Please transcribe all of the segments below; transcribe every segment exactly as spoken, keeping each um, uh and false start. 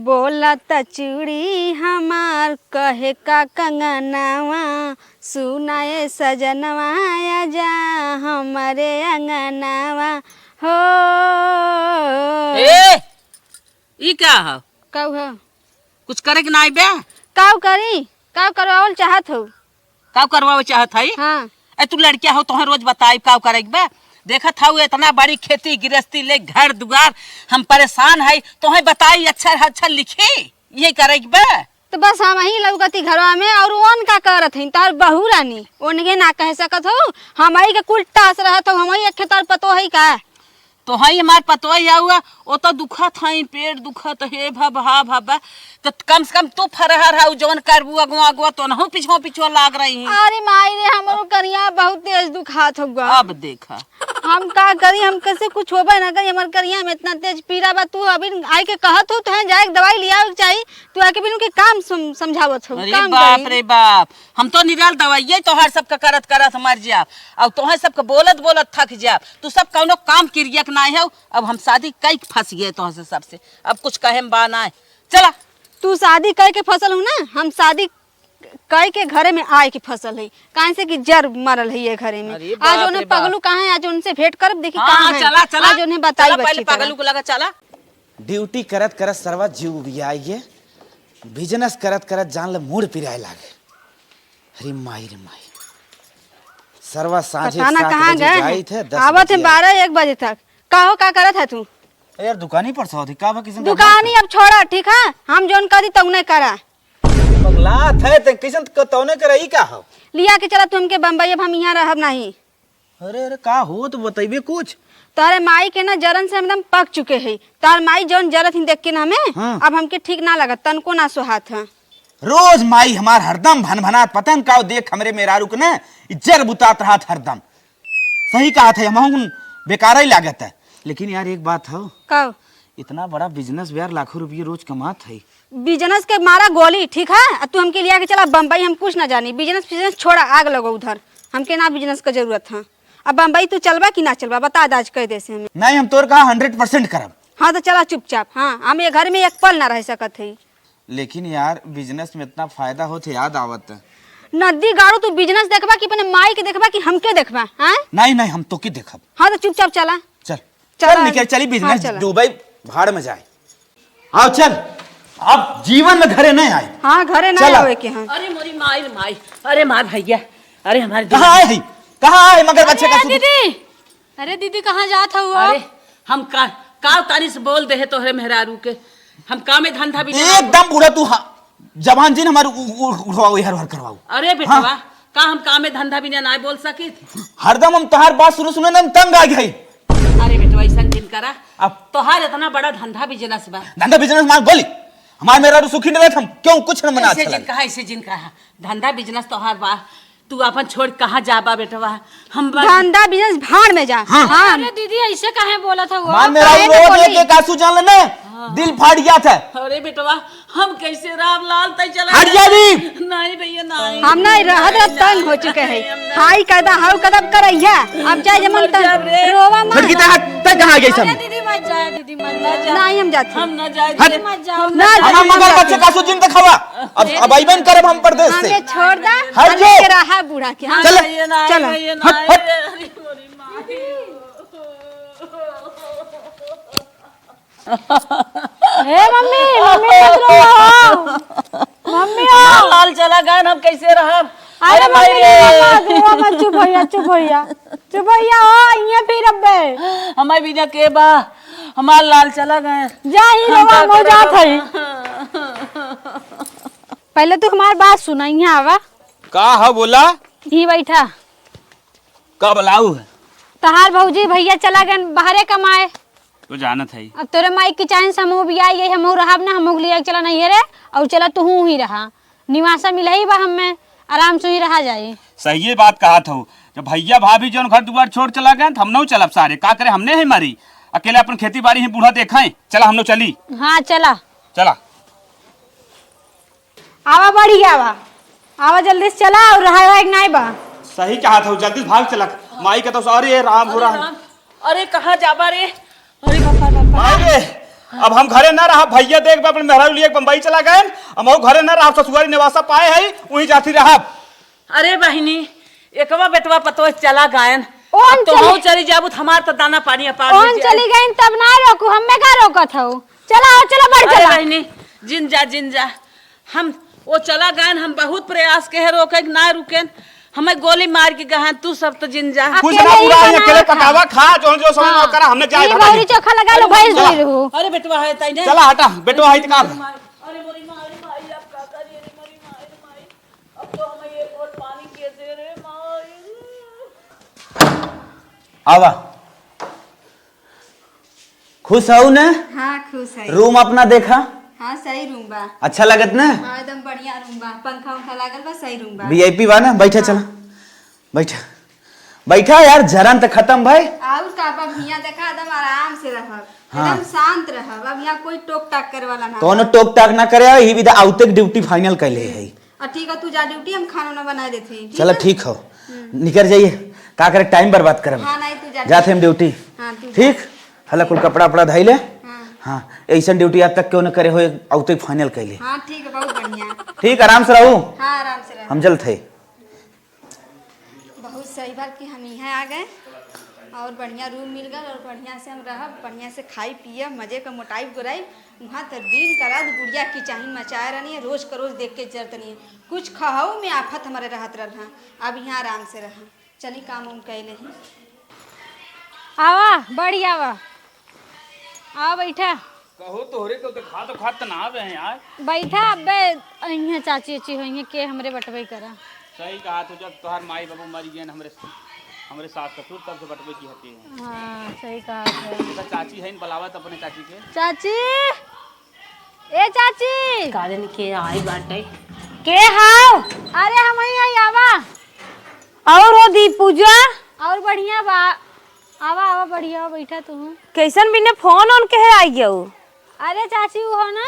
बोलत चूड़ी हमार कहे का कंगनवा, सुनाए सजनवा आजा हमरे अंगनवा हो। ए, ई का ह? काउ ह? कुछ करे के नाई बे? काउ करी? काउ करवावल चाहत हो? काउ करवावे चाहत हई? हाँ। ए, तू लड़किया हो, तोहे रोज बताई काउ करे के बे। देखत हऊ एतना बड़ी खेती गृहस्थी ले घर दुआर, हम परेशान हई, तोहे बताई अच्छा अच्छा लिखी, ये करे के बे। तो बस हम ही लौकती घरवा में, और ओन का करत हईन तोहर बहू रानी? ओनके ना कह सकत हो, हमही के कुल टास रहत हो, हमही एक खेतर पतो है का? तोहई हमार पतोही आउआ, ओ तो दुखत हई, पेट दुखत, हे भब, हा भब। तो कम से कम तू फरहर हऊ, जवन करबू अगुआ अगुआ, तो नहु पिछुआ पिछुआ लाग रही हैं। अरे माई रे, हमरो करिया बहुत तेज दुखात हउआ। अब देखा। हम का करी, हम कैसे कुछ होबे ना करी, हमार करिया में इतना तेज पीरा बा। तू अभी आइके कहत हो, तोहे जाए के दवाई लियावे के चाही, तू आके बिनु के काम सम-, समझावत हो, अरे काम बाप करी। रे बाप, हम तो निराल दवाइये तोहार सबके करत करत मर जाब, और तोहे सबके बोलत बोलत थक जाब। तू सब कौनो काम किरियक नाय हो। अब हम शादी कई के फंस गए तोहसे सबसे, अब कुछ कहे में बा नाय। चला। तू शादी कई के फसल हूँ ना, हम शादी कई के घरे में आए के फसल है, काहे से कि जर मरल है ये घरे में। अरे आज बाप उन्हें रे बाप। पगलू कहाँ है, आज उनसे भेंट करब, देखी हाँ, कहाँ हाँ, है। चला, चला। आज उन्हें बताई चला, पहले बच्ची तरह। पगलू को लगा, चला। ड्यूटी करत करत सरवा जीव उबियाए गे, बिजनेस करत करत जान ले मूड़ पिराए लागे। अरे माई रे माई, सरवा साँझे पता ना सात कहाँ बजे गए हैं। जाइत है, दस आवत बजे हैं बारह एक बजे तक। का हो, का करत है तू? ए यार, दुकानी पर से होती का बा, किसन का दुकानी बात है? अब छोड़ा, ठीक है? हम जौन करी तौने करा। पगलात है ते, किसन क-, तौने करा, ई का हो? लिया के चला तू हमके बम्बई, अब हम यहाँ रहब नहीं। अरे, अरे, का हो तो बतइबे कुछ। तोहरे माई के ना जरन से एकदम पक चुके है। तोहर माई जौन जरत ही देख के ना हमें, हाँ। अब हमके ठीक ना लगत, तनको ना सोहात है। रोज माई हमार हरदम भनभनात, पता न का देख हमरे मेहरारू के ना, ई जर बुतात रहत हरदम। सही कहत है, हमहूँ बेकार ही लागत है। लेकिन यार, एक बात हो। का? इतना बड़ा बिजनेस यार, लाखों रुपये रोज कमात है। बिजनेस के मारा गोली, ठीक है? आ तू हमके लिया के चला बम्बई, हम कुछ ना जानी। बिजनेस फिजनेस छोड़ा, आग लगो उधर। हमके ना बिजनेस क जरूरत है। अब बम्बई तू चलबा कि ना चलबा, बता द आज कह दे से हमें। नहीं, हम तोर कहा हंड्रेड परसेंट करब। हाँ, तो चला चुपचाप। हाँ, हम ये घर में एक पल ना रह सकत है। लेकिन यार, बिजनेस में इतना फायदा होत है, याद आवत है। नद्दी गाड़ू, तू बिजनेस देखबा कि अपने माई के देखबा कि हमके देखबा, हाँ? नहीं, नहीं, हम तोके देखब। हाँ, तो चुपचाप चला। चल। चला। चल निकल, चली हाँ, बिजनेस चला। डूबे, भाड़ में जाए। आओ चल, अब जीवन में घरे नहीं आए। हाँ, घरे नहीं चला। आवे के हाँ। अरे मोरी माई रे माई, अरे मार भैया, अरे हमारे कहाँ आए है? कहाँ आए मगर बच्चे का अरे सुध- दीदी, अरे दीदी, कहाँ जात हऊ? अरे, हम का, का तानी से बोल दे है तोहरे मेहरारू के? हम कामे धंधा भी ना एकदम बूढ़ा तू हा-, जबान जिन हमार उ-, उ-, उठवाओ, हर हर करवाओ। अरे बेटवा, हाँ। का हम कामे धंधा भी ना, ना बोल सकित? हरदम हम तोहार बात सुने सुने ना हम तंग आ गए। अरे बेटवा, ऐसा जिन करा। अब तोहार इतना बड़ा धंधा बिजनेस बा। धंधा बिजनेस मार गोली। हमार मेहरारू सुखी न रहत, हम क्यों कुछ न मना ऐसे अच्छा जिन लगे। कहा, ऐसे जिन कहा। धंधा बिजनेस तोहार बा। तू अपन छोड़ कहाँ जाबा बेटवा? हम बस धंधा बिजनेस भाड़ में जा। हाँ। हाँ। अरे दीदी, ऐसे काहे बोलत हऊ? मान मेरा काहे वो ना देख बोली? के कासू जान लेने, हाँ। दिल फाट गया था। अरे बेटवा, हम कैसे राम लाल तय चला हट जा दी। नहीं भैया, नहीं। हम नहीं रहत, रहत तंग हो चुके हैं। हाई कदा, हाउ कदम करैया। अब चाहे जमन मर तंग जा रे। रोवा मत। खिड़की तक, तक कहाँ गई सब? अरे दीदी मत जाए, दीदी मत जाए। नहीं, हम जाते। हम ना जाए हट। दीदी मत जाओ। ना हम, हम जाते। मगर बच्चे कासू जिन तक हवा। अब, अब अइबे न करब हम परदेस से। हमें छोड़ दा, हट हमें जो। के रहा बूढ़ा के, हाँ। चल। ये ना, चलो। ये ना, हट, हट। अरे मोरी माँ। हे मम्मी, मम्मी मत रो हो। मम्मी हो। हमार लाल चला गए, हम कैसे रहब? अरे अरे भाई मम्मी रे। रो मत, रो मत, चुप भैया, चुप भैया। चुप भैया हो, ये फिर अब्बे। हमारे बिना के बा? हमार लाल चला गए। जा ही हम रोवा, का हम करब? जात हई। पहले तू हमार बात सुना, यहाँ आवा। का ह बोला? ही बैठा। का बोलाऊ है? तहार भौजी भैया चला गए बाहरे कमाए। तो जानत है। अब तोरे माई के चाहे से हमहू भी आई, हमहू रहब ना, हमहू के लिए चला नहीं है रे, और चला तू ही रहा। निवासा मिला ही बा हमें, आराम से ही रहा जाए। सही बात कहा था, जब भैया भाभी जौन घर दुआर छोड़ चला गए, तो हम नहीं चलब सारे, का करे, हमने ही मरी, अकेले अपन खेती बाड़ी ही बूढ़ा देखाएं, चला हम लोग चली। हाँ चला। चला। आवा बढ़िया बा, आवा जल्दी से चला और रहाए वाए के नाई बा। सही कहा था, जल्दी से भाग चला। माई का तो, अरे राम हो अरे राम। राम, अरे कहाँ जाबा रे? अरे बापा, बापा। माई रे, अब हम घरे ना रहब, भइया देख बे अपन मेहरारू लिए बम्बई चला गएन, हम घरे ना रहब, ससुरारी नेवासा पाए हई, उहीं जाती रहब। अरे बहिनी, एकवा बेटवा पतोह चला गएन, ओहन अब तोहू चली चली जाबू त हमार त दाना पानी अपार ओहन हो जाए। चली गईन तब ना रोकू, हम्मे का रोकत हऊ? चला हो, चला बढ़ अरे चला। बहिनी, जिन जा, जिन जा, हम वो चला गएन, हम बहुत प्रयास के है रोके के, ना रुकेन, हमें गोली मार के गहन, तू सब तो जिन जा। कुछ ना अकेले ही पूरा है, बनावा अकेले खा। पकावा, खा, जो, जो समझ में हाँ। करा, हमने जाए ये भागा गौरी जी। चोखा लगा लो, अरे भैंस मम्मी। धोई रहू। अरे बेटवा है, ताई ने। चला हटा, बेटवा है, इतका। अरे मोरी माई, माई, अब का करी, अरे मोरी माई, माई। अब तो हमें ये घोट पानी के दे रे माई। आवा। खुश हऊ न? हाँ, खुश है। रूम अपना देखा। हाँ, सही रूम बा। अच्छा लगत न? हाँ, एकदम बढ़िया रूम बा, पंखा उंखा लागल बा, सही रूम बा। वी आई पी बा न? बैठा हाँ। चला, बैठा, बैठा यार, जरन त खत्म भाई। और का बा, हियाँ देखा, एकदम आराम से रहब, हाँ। एकदम शांत रहब। अब यहाँ कोई टोक टाक करे वाला ना कौनो बा। टोक टाक ना करे, ही विदा आवते ड्यूटी फाइनल कैले है। आ, ठीक है, तू जा ड्यूटी, हम खाना ना बनाए देते हैं, ठीक चला, है? ठीक हो। हम्म। निकर जाइए, का करे, टाइम बर्बाद करब। हाँ, नहीं, तू जा। जाते हम ड्यूटी। हाँ, तू जा। ठीक? हला कुल कपड़ा, उपड़ा धइले। हाँ। हाँ, ऐसन ड्यूटी आज तक क्यों न करे हो, औते फाइनल कैले। हाँ, ठीक है, बहुत बढ़िया। ठीक, आराम से रहू। हाँ, आराम से रह। हम चलत है। बहुत सही बात कि हम यहाँ आ गए और बढ़िया रूम मिल गल और बढ़िया से हम रहब, बढ़िया से खाई पियब, मजे का मोटाई गोराई। वहाँ तो दिन का रात गुड़िया की चाही मचाए रहनी है, रोज का रोज देख के जरत नहीं है। कुछ खहऊ में आफत हमारे रहत रहल हाँ, अब यहाँ आराम से रह। चली काम उम कैले ही। आवा, बढ़िया आवा। आवा बैठा। कहो तोहरे के तो खा तो खात ना आवे हैं यार। बैठा, अबे अइहें चाची उची होइहें के हमरे बटबे करा। सही कहा तू, जब तोहार माई बाबू मर गए हमरे, हमरे सास ससुर तब से बटबे की हती है। हाँ, सही कहा तू। तो चाची है, बुलावा तो अपने चाची के। चाची, ए चाची। का जानी के आई बाटे। के हाव? अरे हम ही आई, आवा। और हो दी पूजा? और बढ़िया बा। आवा, आवा, बढ़िया, बैठा तू। कैसन बिने फोन ओन के है आई गयो? अरे चाची, वो हो ना,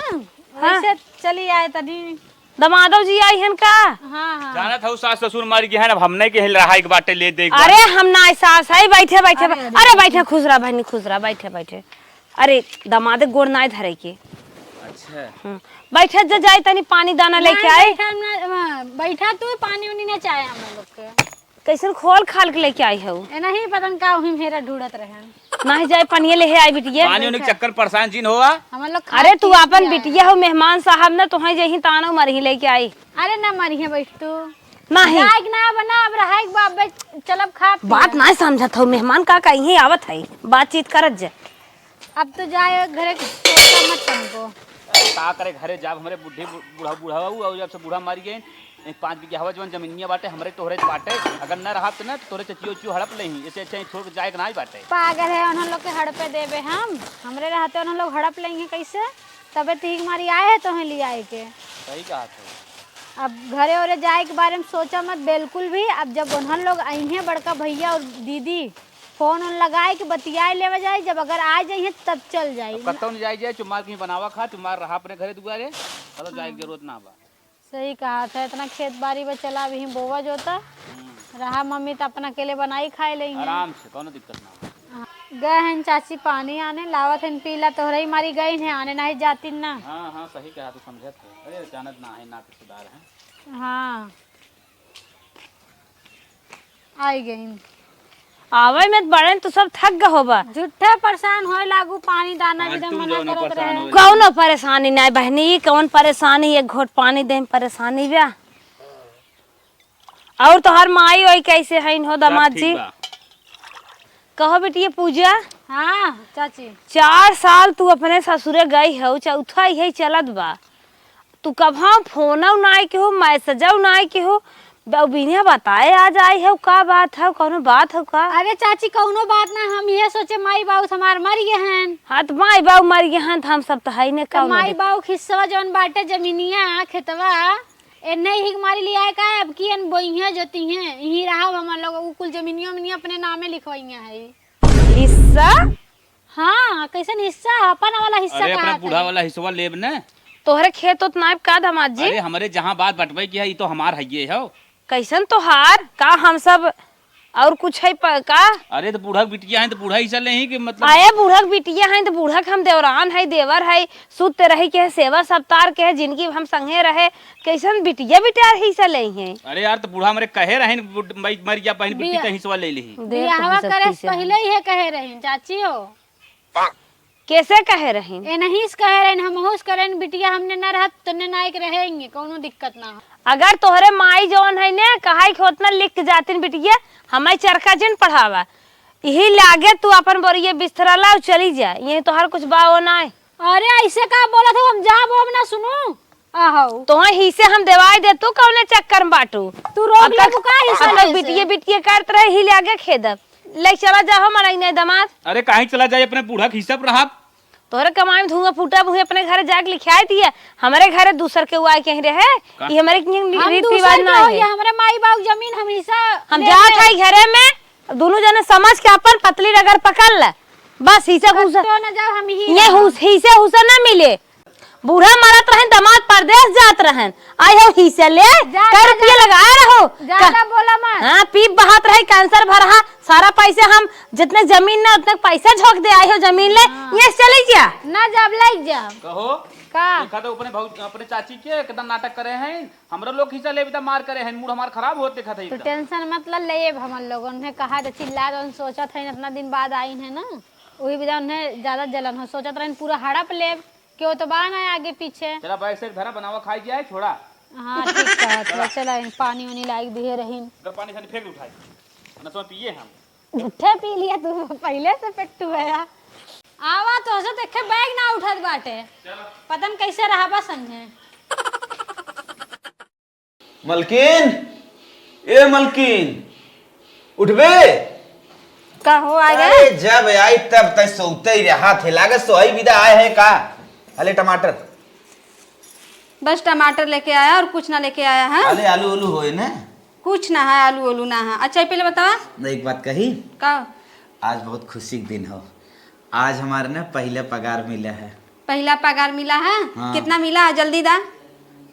हाँ। वैसे चली आए तनी। दमादो जी आई हन का? हाँ, हाँ। जानत हऊ सास ससुर मर गए हैं, अब हमने के हिल रहा एक बाटे ले दे एक बार। अरे हम ना सास है, बैठे, बैठे, अरे, अरे, अरे, बैठे, खुश रहा बहनी, खुश रहा, बैठे, बैठे। अरे दमादे गोड़ नाय धरे के। अच्छा। हम्म। बैठे जा, जाए तनी पानी दाना लेके नहीं, आए। बैठा ना, हाँ, बैठा तू, पानी उनी ना चाहे हम लोग के। कैसन खोल खाल के लेके आई हऊ? ए, नहीं, पता न का वहीं मेरा ढूंढत रहे। नहीं जाए, पनिया लेहे आई बिटिया। पानी उनी के चक्कर परेशान जिन होवा। हम लोग खा अरे, तू पिए अपन पिए बिटिया हो, मेहमान साहब ना, तोहे जही ताना मरही लेके आई। अरे, ना मरिहे, बैठ तू। नहीं। जाए के ना बना, अब रहे के बा, अब चलब खा पिए। बात नहीं समझत हो, मेहमान का का यहीं आवत है, बातचीत करत जा। अब तो जाए घरे के सोचा मत तुमको। अरे का करे, घरे जाब, हमरे बूढ़ी बू-, बूढ़ा, बूढ़ा बाबू, और जब से बूढ़ा मर गए, एक पाँच बीघा हवा जवन जमीनिया बाटे, हमरे तोहरे बाटे, अगर न रहब त ना, तो तोहरे चचियो उचियो हड़प लेही, इसे अच्छा छोड़ के जाए के ना ही बाटे। पागल है, उन्हन लोग के हड़पे देबे हम, हमरे रहते उन्हन लोग हड़प लेंगे कैसे? तबे तीक मारी आए है तोहे लियाए के। सही कहा तू। अब घरे ओरे जाए के बारे में सोचा मत बिल्कुल भी। अब जब उन्हन लोग अइहें बड़का भैया और दीदी, फोन ओन लगाए के बतियाए लेवे जाए, जब अगर आ जाइए तब चल जाए। अब कतौ नहीं जाए, जाए चुमार कहीं बनावा खा, चुमार रहा अपने घरे दुआरे, कतौ जाए के जरूरत ना बा। सही कहा था, इतना खेत बाड़ी बा, चला अभी बोवा जोता। हम्म। रहा मम्मी तो अपना अकेले बनाई खाए लेंगे। आराम से, कौनो दिक्कत ना बा। हाँ। गए हैं चाची पानी आने, लावत हैं पीला, तोहरे ही मारी गई हैं, आने नहीं जाती ना। हाँ, हाँ, सही कहा तू, समझत है। अरे जानत ना है, ना कुछ सुधार है। हाँ। आई गईन। आवे में बड़े तू सब थक गए होबा। झूठे परेशान होए लागू, पानी दाना भी आज एकदम तू मना जौन करत परेशान रहे। होए कौनो परेशानी नहीं बहनी, ई कौन परेशानी, एक घोट पानी दे में परेशानी बा। और तोहर माई ओई कैसे हईन हो सब दामाद ठीक जी? बा। कहो बेटी, ये पूजा? हाँ, चाची। चार साल तू अपने ससुरे गई हो, चौथा यही चलत बा। तू कभा फोनौ नाई केहू, मैसेजौ नाई केहू, ब-, बिना बताए आ जाई हो, का बात है, कौनो बात हो का? अरे चाची, कौनो बात ना, हम ये सोचे माई बाबू हमार मर गए हैं। हाँ, तो माई बाबू मर गए हैं, तो हम सब तो है ही नहीं, तो कौनो माई दिक्कत। बाबू के हिस्सा जौन बाटे जमीनिया, खेतवा, एन्ने ही हमारी लिया है का, अब की एन बोइहे जोतिहे, यहीं रहा हमार लोग, उ कुल जमीनिया उमीनिया अपने नामे लिखवाइया है। हिस्सा? हाँ, कैसन हिस्सा? अपन वाला हिस्सा अरे, अपना कहा बूढ़ा था। वाला हिस्सा लेब न। तोहरे खेत उत नाइब का, दामाद जी? अरे, हमरे जहाँ बात बटवे की है, ई तो हमार हइये हो। कैसन तोहार? का हम सब और कुछ है प-, का? अरे, तो बूढ़ा के बिटिया है, तो बूढ़ा हिस्सा लेही कि मतलब? अरे, बूढ़ा के बिटिया है, तो बूढ़ा के हम देवरान है, देवर है, सुत रही के है, सेवा सत्कार के है, जिनकी हम संगे रहे, कैसन बिटिया बिटिया हिस्सा लेही है? अरे यार, तो बूढ़ा हमरे कहे रहे, बुढ़-, मई-, मर गया, बहन बिट्टी बिया-, का हिस्सा ले ली। देख, बियाहवा तुम सब करे से कैसे पहले ही है कहे रही, चाची हो। कैसे कहे रही? ए नहीं से कहे रही, हमहू से कहे रही, बिटिया हमने ना रहत, तन्ने ना एक रहेंगे, कौनो दिक्कत ना हो। अगर तोहरे माई जौन है ने, कहाई के होतना लिख के जातिन बिटिया, हमें चरखा जिन पढ़ावा। यही लागे तू अपन बोरिये बिस्तरा ला और चली जा, ये तोहर कुछ बा वो ना है। अरे ऐसे का बोलत हो, हम जाब हम ना सुनू। आहो। तोहे हिस्से हम देवाई दे, तू कौने चक्कर में बाटू? तू रोक अब लेबू का हिस्सा अब तक लेसे? बिटिये बिटिये करत रहे, ही ले आगे खेदब। ले चला जाहो मड़ई नहीं दमाद। अरे काहे चला जाए, अपने बूढ़ा के हिस्सा पर रहब। तोहरे कमाई में धुआं फूटा बुहे अपने घरे जाके लिखाई दिया। हमरे घरे दूसर के आए कहीं रहे, का? ये हमरे के हम रीति दूसर रिवाज के ना हो, है। ये हमरे माई बाबू के जमीन हम हिस्सा हम ले जात ले। है घरे में, दोनों जने समझ के अपन पतली रगड़ पकड़ ले, बस हिस्सा घुसा। कत्तो न जाओ, हम ही ये रहब। हुस-, हिस्से हुस्सा ना मिले। बूढ़ा मरत रहन, दामाद परदेस जात रहन, आई हो हिस्सा ले, ज्यादा, कै रुपया ज्यादा, लगाए रहो। ज्यादा का-, बोला मत। हाँ, पीप बहात रहे, कैंसर भरहा, सारा पैसा हम जितने जमीन ना उतने पैसा झोंक दे, आई हो जमीन ले, हाँ। ये चली जा। ना जाब, लाइक जाब। कहो, का? देखा तो अपने भाऊ, अपने चाची के कितना नाटक करे हैं, हमरा लोग हिस्सा लेबे त मार करे हैं, मूड हमार खराब होत देखा था तो एकदम। टेंशन मत ल, लेब हमन लोगन ने कहा तो चिल्ला दो, सोचत है इतना दिन बाद आई है ना, वही वजह उन्हें ज्यादा जलन हो, सोचत रहन पूरा हड़प लेब। केहू तो बा ना आगे पीछे। चला बैग से धरा, बनावा, खाई जाए, छोड़ा। हाँ, ठीक कहा, चला, चला, इन पानी उनी लाइक दिए रहीन। अगर पानी सानी फेंक उठाई, ना तो पिए हम। उठे पी लिया तू, पहले से पेट्टू है यार। आवा तो हंसो देखे बैग ना उठत बाटे। चला। पता न कैसे रहा बा संगे। मलकिन, ए मलकिन, उठबे? का हो, आ गए? अरे, जब आई तब तक सोते ही रहा थे, लागे सोई विदा आए है का? अले टमाटर। बस टमाटर लेके आया और कुछ ना लेके आया है। अले आलू उलू होए ना? कुछ ना है, आलू उलू ना है। अच्छा, ये पहले बतावा। ना, एक बात कही? का? आज बहुत खुशी के दिन हो, आज हमारे ना पहला पगार मिला है। पहिला पगार मिला है? हाँ। कितना मिला है? जल्दी दा।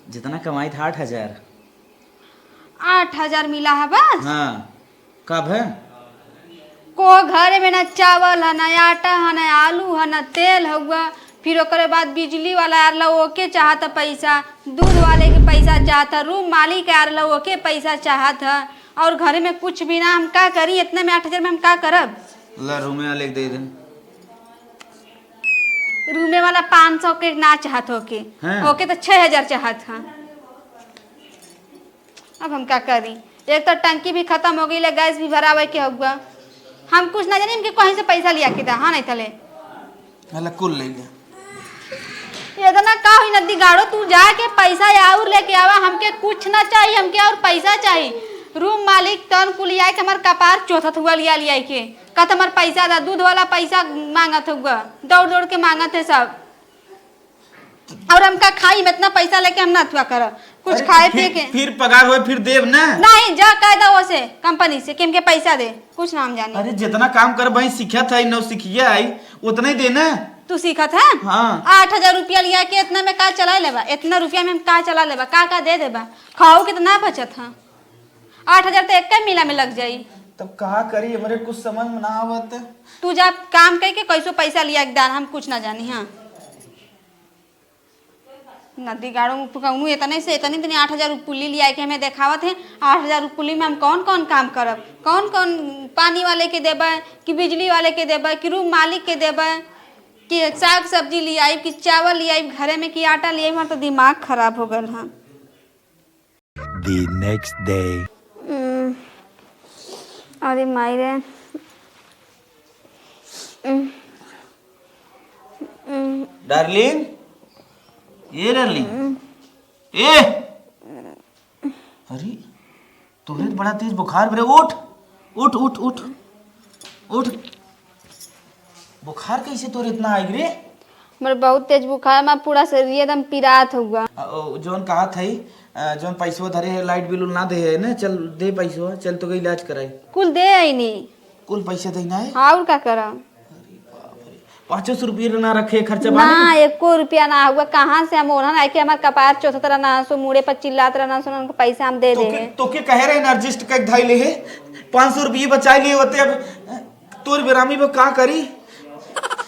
जितना कमाई था, आठ हजार। आठ हजार मिला है बस? हाँ। कब है? को घर में ना चावल है, ना आटा है, ना आलू है, ना तेल हउआ, फिर ओकरे बाद बिजली वाला आरला, ओके चाहत पैसा, दूध वाले के पैसा चाहत, रूम मालिक आरला, ओके पैसा चाहत है, और घर में कुछ भी ना। हम का करी? इतना में, आठ हजार में हम का करब? ला, रूमे वाले के दे दे। रूमे वाला पाँच सौ के ना चाहत होके, हाँ। ओके तो छह हजार चाहत है। अब हम का करी? एक तो टंकी भी खत्म हो गई ले, गैस भी भरावे के हुआ। हम कुछ ना जानी, हमके कहीं से पैसा लिया के दा, हाँ, नहीं तले। हला कुल ले गया। इतना का हुई नदी गाड़ो, तू जाके पैसा और लेके आवा, हमके कुछ ना चाहिए, हमके और पैसा चाहिए। रूम मालिक तन कुल आए के हमार कपार चोथत हुआ लिया लिया के। कहत हमार पैसा दा, दूध वाला पैसा मांगत हुआ, दौड़ दौड़ के मांगत है सब। और हम का खाई में इतना पैसा लेके हम ना अथुआ करब, कुछ अरे, खाए फिर, पिए के। फिर पगार होए, फिर देब ना। नहीं, जा कह दो ओसे, कंपनी से कि हमके पैसा दे, कुछ ना हम जानी। अरे, जितना काम कर भाई सीखत है, नौ सीखिए आई, उतना ही देना। तू सीखत है? हाँ। आठ हजार रुपया लिया के इतना में का चला लेबा? इतना रुपया में हम का चला लेबा? का का दे देबा? खाओ के तो ना बचत है। आठ हजार तो एक मिला में लग जाई। तब का करी, हमरे कुछ समझ में ना आवत। तू जा काम करके कैसो पैसा लिया के दान, हम कुछ ना जानी। हाँ, नदी गाड़ो में कौनो इतने से इतनी इतनी आठ हजार रुपये लिया के हमें देखावत है। आठ हजार रुपये में हम कौन कौन काम करब, कौन कौन पानी वाले के देबे कि बिजली वाले के देबे कि रूम मालिक के देबे कि साग सब्जी ले आइब कि चावल ले आइब घरे में कि आटा ले आइब, हमार तो दिमाग खराब हो गल है। The next day. उम, अरे माई रे। उम, उम। डार्लिंग, ये डार्लिंग, उम। ए, अरे, तोरे तो बड़ा तेज बुखार बरे, उठ, उठ, उठ, उठ, उठ। बुखार कैसे तोरे इतना आइग रे? हमर बहुत तेज बुखार, हमार पूरा शरीर एकदम पिरात हुआ। अ, ओ, जौन कहा थई, अ, जौन पैसवा धरे है, लाइट बिल उल ना दे है ना, चल दे पैसवा, चल तो इलाज कराई। कुल दे आईनी। कुल पैसा देना है? हाँ, और का करब? अरे बाप रे। पाँचो सौ रुपये ना रखे खर्चा ना, पानी? एको रुपया ना हुआ। कहाँ से हम ओढ़न आए के हमार कपार चोथत रहना सो, मुड़े पर चिल्लात रहना सो, उनको पैसा हम दे दे तोके, हैं। तोके कहे रहे ना, adjust कर धाई ले है, पाँच सौ रुपये बचाए लिए होते। अब तोर बेरामी बा का करी?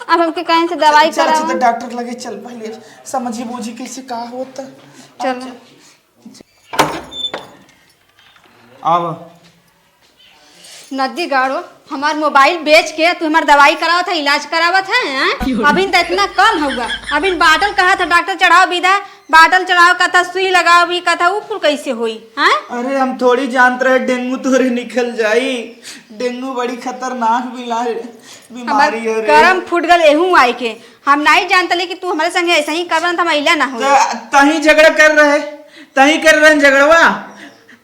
अब हमके कहीं से दवाई चल, चल, करावा। चल, डॉक्टर लगे चल, पहले समझी बूझी कैसे का होता। चल। आव। नदी गाड़ो, हमार मोबाइल बेच के तू हमार दवाई करावत है, इलाज करावत है, हैं? अभी त इतना कम हुआ, अभी बाटल कहा था डॉक्टर चढ़ाओ बिदा, बाटल चढ़ाओ कथा, सुई लगाओ भी कथा, ऊ कुल कैसे होई, हैं? अरे हम थोड़ी जानत रहे डेंगू तोरे निकल जाई। डेंगू बड़ी खतरनाक बिला-, हमार बीमारी है रे। करम फूट गल एहू आई के। हम नहीं जानत रहे कि तू हमारे संगे ऐसा ही करबन त हम अइला ना हो। त-, तहीं झगड़ा कर रहे, तहीं कर रहे झगड़वा।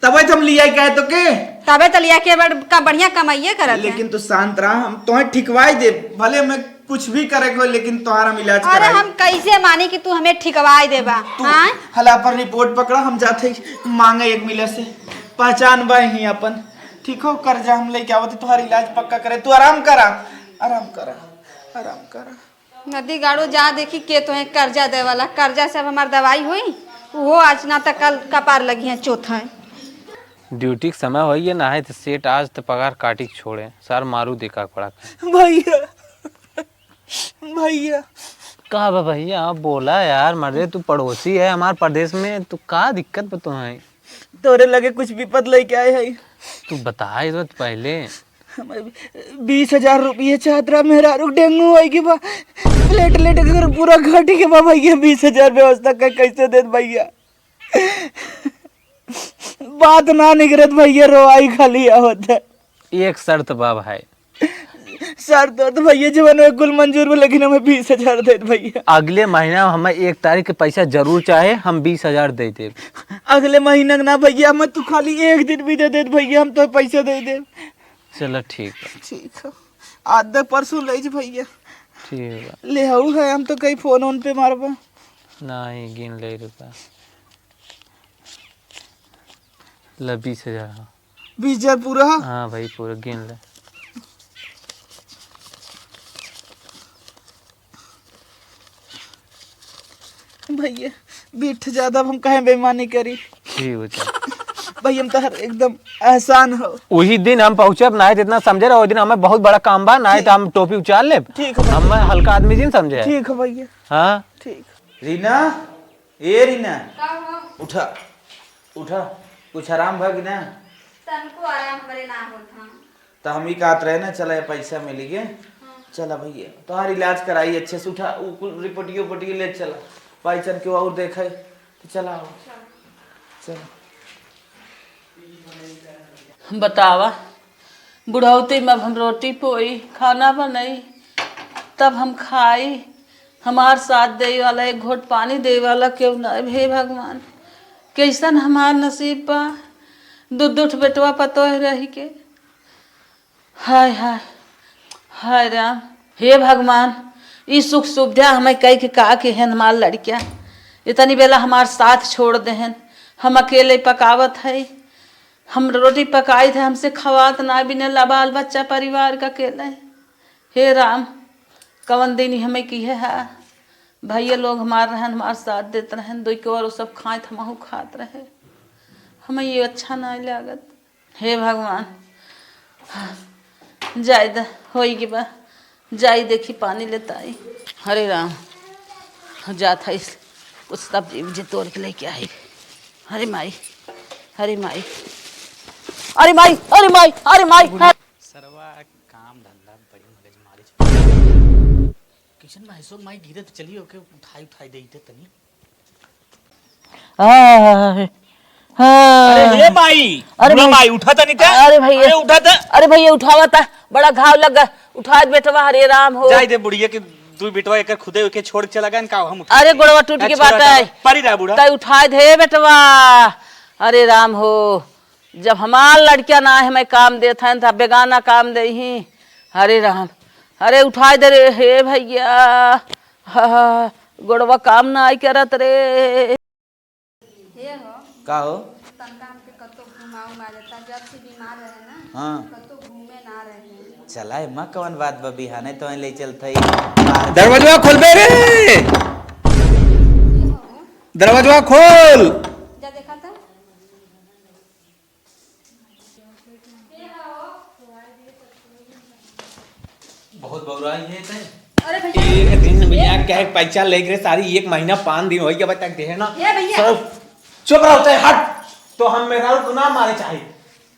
तबे तो हम लिया के आए तोके। तबे तो लिया के बड़-, का बढ़िया कमाइए करत है। लेकिन तू शांत रहा, हम तोहे ठिकवाई दे, भले मैं कुछ भी करे को, लेकिन तोहार हम इलाज अरे कराई। हम कैसे मानी कि तू हमें ठिकवाई देबा? तू हाँ? हला पर रिपोर्ट पकड़ा, हम जाते ही मांगे एक मिले से, पहचान बा ही अपन। ठीक हो, कर्जा हम लेके आवत, तोहार इलाज पक्का करे। तू आराम करा, आराम करा, आराम करा। नदी गाड़ो जा देखी के तोहे कर्जा दे वाला, कर्जा से अब हमार दवाई होई, उहो आज ना त कल कपार लगी है चौथा है। ड्यूटी के समय होई है ना है तो सेठ आज तो पगार काटी के छोड़े, सार मारू देखा पड़ा। भैया, भैया। का बा भैया, बोला यार, मर्दे तू पड़ोसी है हमार प्रदेश में, तू का दिक्कत बा तोहे? तोरे लगे कुछ विपद लेके आए है। तू बता, ई बात पहले। हमें बीस हजार रुपये चाहत रहा, मेहरारू डेंगू होई के बा, प्लेटलेट अगर पूरा घट के बा भैया, बीस हजार व्यवस्था का कैसे देत भैया? बात ना निकरत भैया, रोवाई खाली आवत है। एक शर्त बा भाई। शर्त तो भैया जीवन में कुल मंजूर बा, लेकिन हमें बीस हजार दे दे भैया। अगले महीना हमें एक तारीख के पैसा जरूर चाहे, हम बीस हजार दे देब। अगले महीना के ना भैया, हमें तू खाली एक दिन भी दे दे भैया, हम तो पैसा दे देब। चलो ठीक बा। ठीक है, आज दे परसों ले जी भैया। ठीक बा। ले आऊ है, हम तो कहीं फोन ओन पे मारबा। नहीं, गिन ले रुपया। ले बीस हजार, हाँ। बीस हजार पूरा? हाँ भाई, पूरा गिन ले। भैया, बीठ ज्यादा अब हम काहे बेईमानी करी? जी, वो तो। भैया, हम तोहर एकदम एहसान हो। वही दिन हम पहुँचब, ना है तो इतना समझे रहो, वही दिन हमें बहुत बड़ा काम बा, ना है ठीक। तो हम टोपी उचार लेब। ठीक है भैया। हम हल्का आदमी जी न समझे। ठीक है भैया। हाँ। ठीक। रीना, ए रीना, का हुआ? उठा, उठा, कुछ आराम भा कि ना? तनको आराम हमरे ना होत ह। त हम ई कहत रहे ना, चला ये पैसा मिल गए, हाँ। चला भैया, तोहार इलाज कराई अच्छे से, उठा, उ कुल रिपोर्टियो उपोर्टियो ले चला, भाई चल के और देखे, तो चला हो। चल। चल। बतावा, बुढ़ौती में अब हम रोटी पोई, खाना बनई, तब हम खाई। हमार साथ देवे वाला, एक घोट पानी देवे वाला केहू ना। हे भगवान, कैसन हमार नसीब बा, दू दू ठो बेटवा पतोह रही के। हाय, हाय, हाय राम। हे भगवान, ई सुख सुविधा हमें कई के का के हन हमार लड़किया, इतनी बेला हमार साथ छोड़ देहन, हम अकेले पकावत है। हम रोटी पकाई थे, हमसे खवात ना बिने ला बाल बच्चा परिवार का अकेले। हे राम, कवन दिन ही हमें किहे है। भैया लोग हमार रहन, हमार साथ देत रहन, दो के और सब खाए थे, हमहू खात रहे। हमें ये अच्छा ना लागत। हे भगवान, जाए द, होई के बा, जाई देखी पानी लेता आई। हरे राम, जात है इस, कुछ सब्जी उब्जी तोड़ के लेके आई। हरे माई, हरे माई, अरे माई, अरे माई, अरे माई। सरवा काम धंधा बड़ी मगजमारी चल। किशन भाई सो माई गिरत चली ओके उठाई उठाई दे दे तनी। हाय, हाय। अरे हे माई, अरे बुढ़ा भाई। माई, उठा तनी ते। अरे भैया। अरे उठा त। अरे भैया, उठावा ता, बड़ा घाव लग गा। उठा बेटवा, हरे राम हो। जाई दे बुढ़िया के, तू बेटवा एकर खुदे ओके छोड़ के चला गया, का हम उठा अरे दे। गोड़वा टूट ए, के छोड़ा बात है। ता, परी रहा बूढ़ा। तै उठा दे बेटवा। अरे राम हो, जब हमार लड़किया ना है, मैं काम देत हैं, त बेगाना काम देही। हरे राम, अरे उठाई दे रे, हे भैया, हा, हा, गोड़वा काम ना आई करत रे। हे हो, का हो? तनका हमके कतो घुमाऊ मारे ता, जब से बीमार रहे ना, हाँ। कतो घूमे ना रहे। चला, एमा कवन बात बा, बिहाने तो ले चलत हई। दरवाजवा खोलबे रे, दरवाजवा खोल। जा देखा था। बहुत बौराई है ते। अरे भैया। एक दिन भैया कहे पैसा लेके रे सारी, एक महीना पाँच दिन होई गया, बता दे ना। ए भैया। सब चुप रहो, चाहे हट। तो हम मेहरारू को ना मारे चाहे।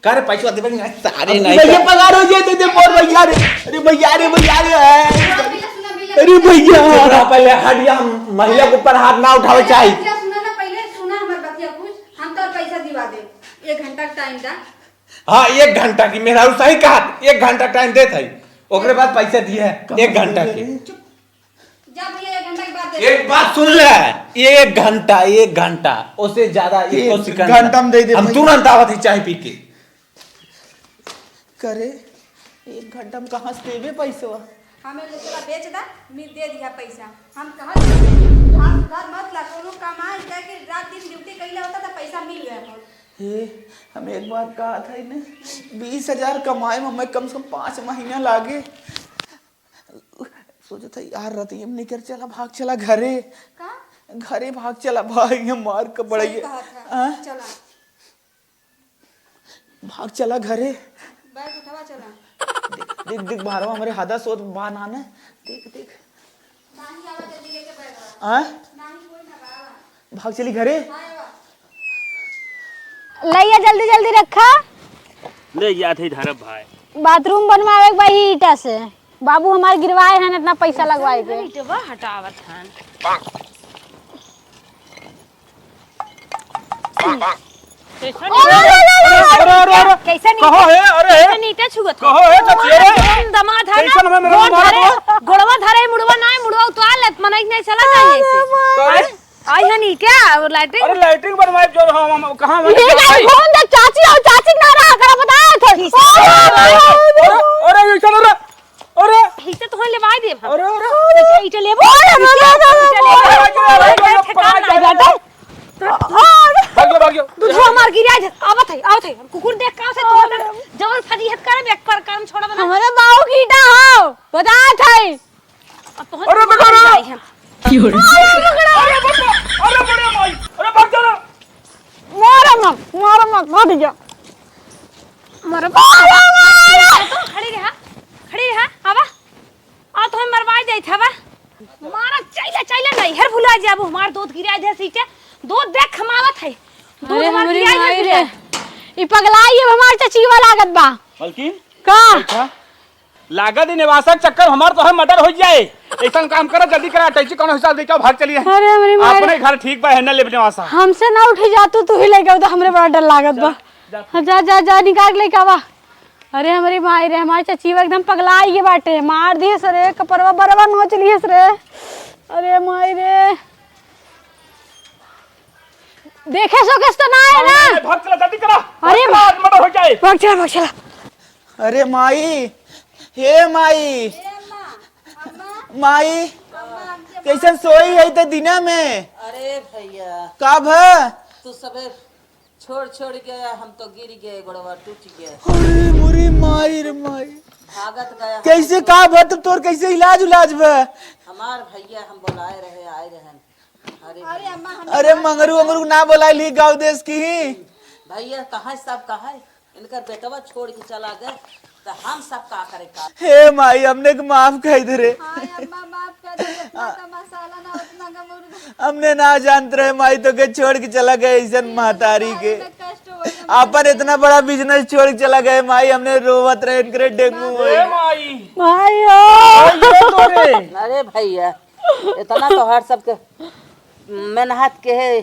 कर पैसा देबे नहीं, सारे नहीं भैया, तो। पगार हो जाए, दे दे, बोल भैया रे। अरे भैया रे, भैया रे। सुना, भैया, सुना, भैया। अरे भैया। चुप रहो, पहले हट, या महिला के ऊपर हाथ ना उठावे चाहे। भैया, सुना ना, पहले सुना हमार बतिया कुछ, हम तो पैसा दिवा दे। एक घंटा का टाइम दा। हाँ, एक घंटा की, मेहरारू सही कहा, एक घंटा टाइम देत है, ओकरे बाद पैसा दिए है, एक घंटा की। जा भैया, एक घंटा के बाद दे। एक बात सुन ले, एक घंटा, एक घंटा, ओसे ज्यादा एक एक सेकंड घंटा में दे दे हम भैया। तुरंत आवत ही चाय पी के। करे, एक घंटा में कहाँ से देबे पैसवा? हमें ले चला बेच दा, मिल दे दिया पैसा। हम कहत घर सुधार मत ला, कोनो कमाए जाके रात दिन ड्यूटी कइले होता तो पैसा मिल गया होत। हे, हम एक बात कहत हई ने, बीस हजार कमाए में हमें कम से कम पाँच महीना लागे। सोचत हई यार, रतिया में निकर चला, भाग चला घरे। का? घरे भाग चला भाई, हम मार के सही बड़ाई। कहत है। हाँ? चला। भाग चला घरे। बैग उठावा, चला। देख, देख, देख, बाहरवा हमरे हादा सोत बा ना ने। देख, देख। नाही आवा, जल्दी लेके बैग आवा। हाँ? नाही, कोई ना बा, आवा। भाग चली घरे। हाँ, आवा। लइया जल्दी जल्दी रखा। ले जात है धरब भाई। बाथरूम बनवावे के बा ईटा से। बाबू हमार गिरवाए हन इतना पैसा लगवाए के। ईटवा हटावत हन। कैसन अरे, अरे, अरे, अरे, अरे, अरे। कैसन कहो ईटा? है, अरे, है। कैसन ईटा छुअत हो? कहो है, चाची, अरे। एकदम दमाद है ना? कैसन हमें मेरा गोड़ मारा धरे, तो? गोड़वा धरे, मुड़वा ना, मुड़वा उतार लेत, मनई नहीं चला जाए ऐसे। अरे, अरे। आई है नी क्या? और लैट्रिन? अरे, लैट्रिन बनवाए जो हम, हम, कहाँ हम ये क्या घूम दे, चाची और चाची ना रहा, करा बता थे। अरे, अरे, ये चलो रे। अरे। इसे तो लेवाई देब हम। अरे, अरे। इसे, इसे लेबो। अरे, अरे, अरे, अरे, अरे, अरे, अरे, अरे, अरे, ठेकान ना बाटे। भागियो, भागियो। दूधवा मार गिरा दे। आवत है, आवत है। कुकुर देख का से तो जवन फजीहत करे, एक पर काम छोड़ा बना। हमारे बाऊ की ईटा हो, बता थे। अब तोहन अरे, कुकुर बकरा। नहीं है। अरे, बकरा। अरे, बकरा। अरे, बड़े माई। अरे, भाग जा। मारा मत, मारा मत, भाग जा। मारा, मारा, मारा। तो खड़ी रहा, खड़ी रहा, आवा। आ तो हम मरवाई जाइत हवा। मारा, चैला, चैला नैहर भुला जाबू, हमार दूध गिरा दे सीटे। दूध देख खमावत है। दूध अरे हमार हमरी गिरा दे माई रे। सीटे। ई पगलाई अब हमार चचीवा लागत बा। मलकिन? का? अच्छा। लागत ही निवासा के चक्कर हमार तो है मर्डर हो जाए। ऐसा काम करा, जल्दी करा, अटैची कौनो हिसाब लेके आओ, भाग चलिए। अरे हमरी माई रे। अपने घर ठीक बा, है ना लेबने वासा। हमसे ना उठी जा तू, तू ही लेके आओ तो हमरे बड़ा डर लागत बा। जा, जा। हाँ, जा, जा, जा, निकाल के लेके आवा। अरे हमरी माई रे, हमार चचीवा एकदम पगलाई गई बाटे, मार दिहस रे, कपरवा बरवा नोच लिहस रे। अरे माई रे, देखे सो किस तो ना है ना? अरे भाग चला, जल्दी करा। अरे भाग चला, आज मर्डर हो जाए। भाग चला, भाग चला। अरे माई, हे माई, ए अम्मा, अम्मा, माई, अम्मा, हमके कैसन सोई है ते दिना में? अरे भैया, का भ? तू सबे छोड़ छोड़ के हम तो गिर गए, गोड़वा टूट गया। अरे मोरी माई रे माई। भागत गया। कैसे का भा तब तोर कैसे इलाज उलाज भा? हमार भैया हम बोलाए रहे, आए रहन। अरे अरे अम्मा, हम अरे मंगरू अंगरू ना बोलाए ली गाँव देश की ही। भैया कहाँ सब कहाँ इनकर बेटवा छोड़ के चला गए। त हम सब का करे का? हे माई, हमने के माफ कह दे रे। हाँ, अम्मा, माफ कर दे, जितना का मसाला ना, उतना का मुर्गा। हमने ना जानत रहे माई, तो के छोड़ के चला गए ऐसन महतारी के। आपन इतना बड़ा बिजनेस छोड़ के चला गए माई, हमने रोवत रहे, इनकरे डेंगू होई। ए माई। माई हो। अरे भैया, इतना तो हर सबके मेहनत के है,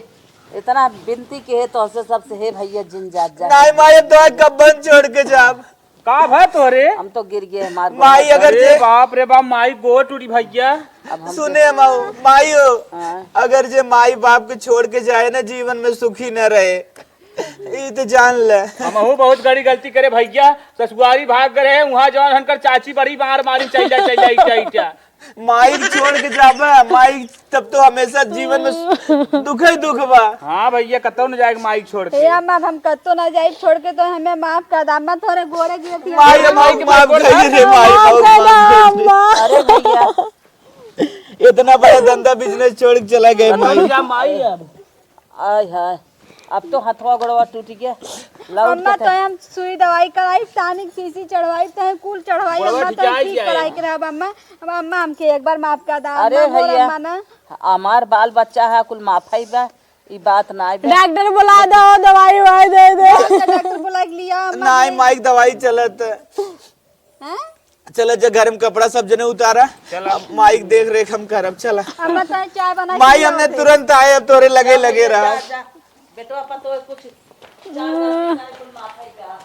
इतना विनती के है तो से सबसे, हे भैया जिन जात जा। नहीं माई, हम तो कब्बन छोड़ के जाब। का भा तोरे? हम तो गिर गए, हमार माई गोड़। अगर अरे जे बाप रे बाप, माई गोड़ टूटी भैया। अब हम सुने माऊ, माई हो, हाँ। अगर जे माई बाप के छोड़ के जाए ना, जीवन में सुखी न रहे। ई तो जान ले। हमहू बहुत बड़ी गलती करे भैया, ससुआरी भाग गए रहे, वहाँ जौन हनकर चाची बड़ी मार मारी, चल जा, चल जा, इटा, इटा। माई छोड़ के जाबा, माई, तब तो हमेशा जीवन में दुख ही दुख बा। हाँ भैया, कतौ न जाए माई छोड़ के। हे अम्मा, हम कतौ ना जाई छोड़ के, तो हमें माफ कर दा अम्मा, तोरे गोड़े गिरती है। माई, माई, माफ कर दे रे माई, माफ कर दे अम्मा। अरे भैया, इतना बड़ा धंधा बिजनेस छोड़ के चला गए माई। जा माई अब। आय हाय, अब तो हथवा गोड़वा टूट गया। लौट अम्मा, के तो हम सुई दवाई कराई, टानिक शीशी चढ़वाई, तो कुल चढ़वाई, गोड़वा अम्मा, तो ठीक कराई के रहब अम्मा। अब अम्मा, हमके एक बार माफ कर दा अरे अम्मा, मोर भैया, अम्मा ना। हमार बाल बच्चा है, कुल माफ है बा, ई बात ना बा। डॉक्टर बुला दो, दवाई ववाई दे दे। डॉक्टर, डॉक्टर बुला के लिया अम्मा। नहीं, माई के दवाई चलत। हैं? चला जा, घर में कपड़ा सब जने उतारा। चला। अब माई के देख रेख हम करब, चला। अब मैं तोहे चाय बना के माई, हमने पियावत है। तुरंत आए, अब तोरे लगे लगे रहा। जा, जा। बेटवा, अपन तो कुछ चाय बना के कुल माफ है का?